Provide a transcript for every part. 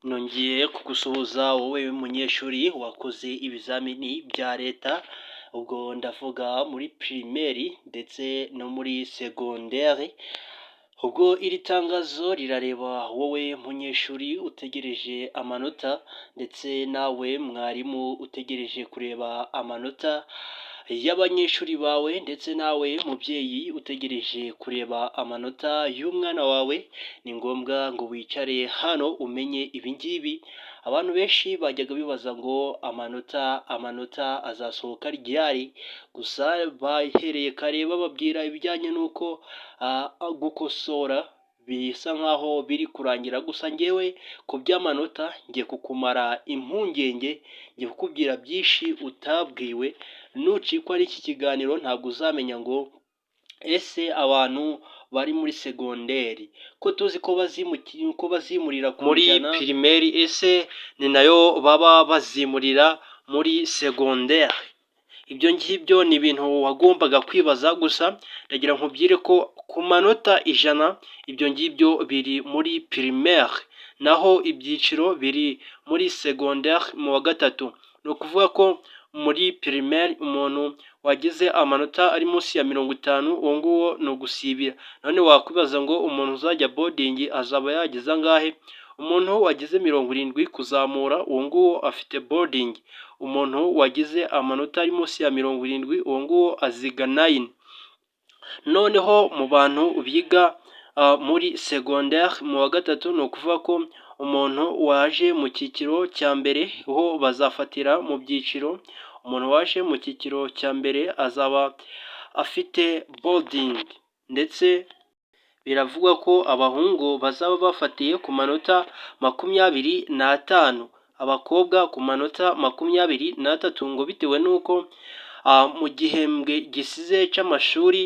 Nongeye kugusuhuza wowe munyeshuri wakoze ibizamini bya Leta, ubwo ndavuga muri primaire ndetse no muri secondaire. Ubwo iri tangazo rirareba wowe munyeshuri utegereje amanota, ndetse nawe mwarimu utegereje kureba amanota y'abanyeshuri bawe, ndetse nawe mubyeyi utegereje kureba amanota y'umwana wawe. Ni ngombwa ngo wicare hano umenye ibi ngibi. Abantu benshi bajyaga bibaza ngo amanota azasohoka ryari? Gusa bahereye kare bababwira ibijyanye n'uko gukosora bisa nkaho biri kurangira. Gusa ngewe ku by'amanota ngiye kukumara impungenge, ngiye kukubwira byinshi utabwiwe. Nucikwa n'iki kiganiro, ntabwo uzamenya ngo ese abantu bari muri secondaire ko tuzi ko bazimurira muri primaire, ese ni nayo baba bazimurira muri secondaire? Ibyo ngibyo ni ibintu wagombaga kwibaza. Gusa ndagira nkubwire ko ku manota 100, ibyo ngibyo biri muri primaire, naho ibyiciro biri muri secondaire mu wa gatatu. Ni ukuvuga ko muri primaire umuntu wagize amanota ari munsi ya 50, uwo nguwo ni ugusibira. None wakwibaza ngo umuntu uzajya boarding azaba yagize angahe? Umuntu wagize 70 kuzamura, uwo nguwo afite boarding. Umuntu wagize amanota ari munsi ya 70, uwo nguwo aziga nine. Noneho mu bantu biga muri secondaire mu wa gatatu, ni ukuvuga ko umuntu waje mu cyiciro cya mbere, ho bazafatira mu byiciro. Umuntu waje mu cyiciro cya mbere azaba afite boarding, ndetse biravugwa ko abahungu bazaba bafatiye ku manota 25, abakobwa ku manota 23, ngo bitewe n'uko mu gihembwe gisize cy'amashuri,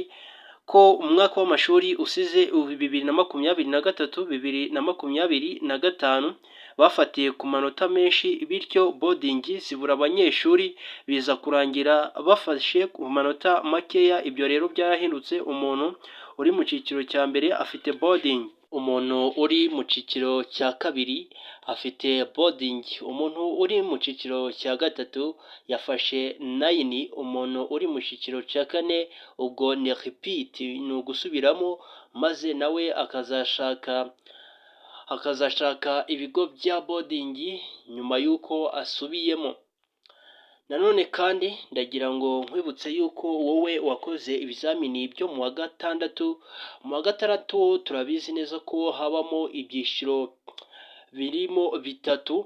ko umwaka w'amashuri usize 2023, 2025, bafatiye ku manota menshi, bityo boarding zibura abanyeshuri, biza kurangira bafashe ku manota makeya. Ibyo rero byarahindutse, umuntu uri mu cyiciro cya mbere afite boarding, umuntu uri mu cyiciro cya kabiri afite boarding, umuntu uri mu cyiciro cya gatatu yafashe nine, umuntu uri mu cyiciro cya kane ubwo ni repeat, ni ugusubiramo, maze nawe akazashaka ibigo bya boarding nyuma y'uko asubiyemo. Nanone kandi ndagira ngo nkwibutse yuko wowe wakoze ibizamini byo mu wa gatandatu, mu wa gatandatu turabizi neza ko habamo ibyiciro birimo bitatu.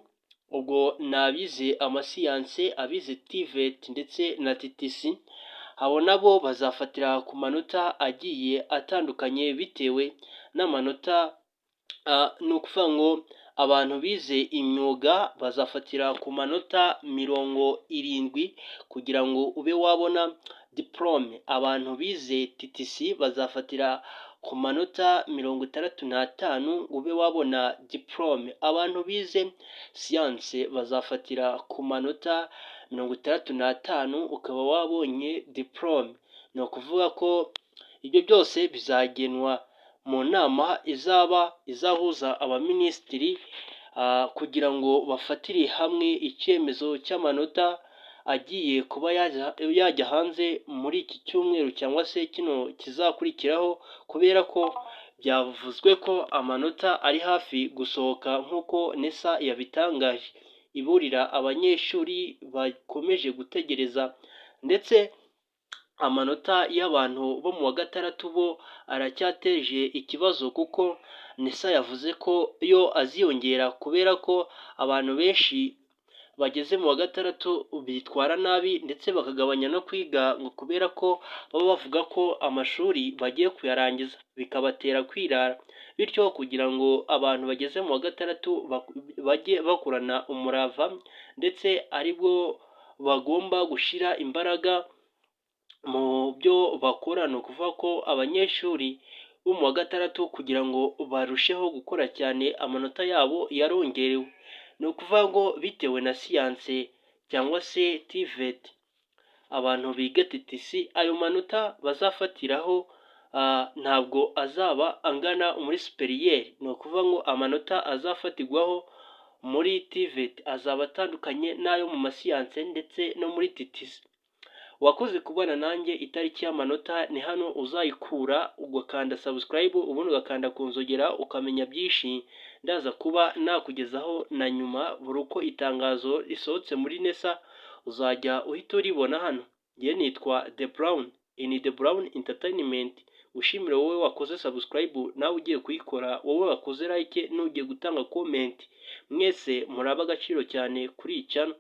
Ubwo ni abize amasiyanse, abize TVET ndetse na TTC. Abo nabo bazafatira ku manota agiye atandukanye bitewe n'amanota. Ni ukuvuga ngo abantu bize imyuga bazafatira ku manota 70 kugira ngo ube wabona diporome. Abantu bize TTC bazafatira ku manota 65 ube wabona diporome. Abantu bize siyanse bazafatira ku manota 65 ukaba wabonye diporome. Ni ukuvuga ko ibyo byose bizagenwa mu nama izaba izahuza abaminisitiri kugira ngo bafatire hamwe icyemezo cy'amanota agiye kuba yajya hanze muri iki cyumweru cyangwa se kino kizakurikiraho, kubera ko byavuzwe ko amanota ari hafi gusohoka nk'uko NESA yabitangaje, iburira abanyeshuri bakomeje gutegereza. Ndetse amanota y'abantu bo mu wa gatandatu bo aracyateje ikibazo, kuko NESA yavuze ko yo aziyongera kubera ko abantu benshi bageze mu wa gatandatu bitwara nabi, ndetse bakagabanya no kwiga, ngo kubera ko baba bavuga ko amashuri bagiye kuyarangiza, bikabatera kwirara. Bityo kugira ngo abantu bageze mu wa gatandatu bajye bakorana umurava, ndetse aribwo bagomba gushyira imbaraga mu byo bakora. Ni ukuvuga ko abanyeshuri bo mu wa gatandatu, kugira ngo barusheho gukora cyane, amanota yabo yarongerewe. Ni ukuvuga ngo bitewe na siyanse cyangwa se TVET, abantu biga TTC, ayo manota bazafatiraho ntabwo azaba angana muri supérieur. Ni ukuvuga ngo amanota azafatirwaho muri TVET azaba atandukanye n'ayo mu masiyanse ndetse no muri TTC. Wakoze kubana nanjye. Itariki y'amanota ni hano uzayikura, ugakanda subscribe, ubundi ugakanda ku nzogera, ukamenya byinshi ndaza kuba nakugezaho na nyuma. Buri uko itangazo risohotse muri NESA, uzajya uhita uribona hano. Njye nitwa The Brown in The Brown Entertainment. Ushimire wowe wakoze subscribe, nawe ugiye kuyikora, wowe wakoze like n'ugiye gutanga comment. Mwese muri ab'agaciro cyane kuri iyi channel.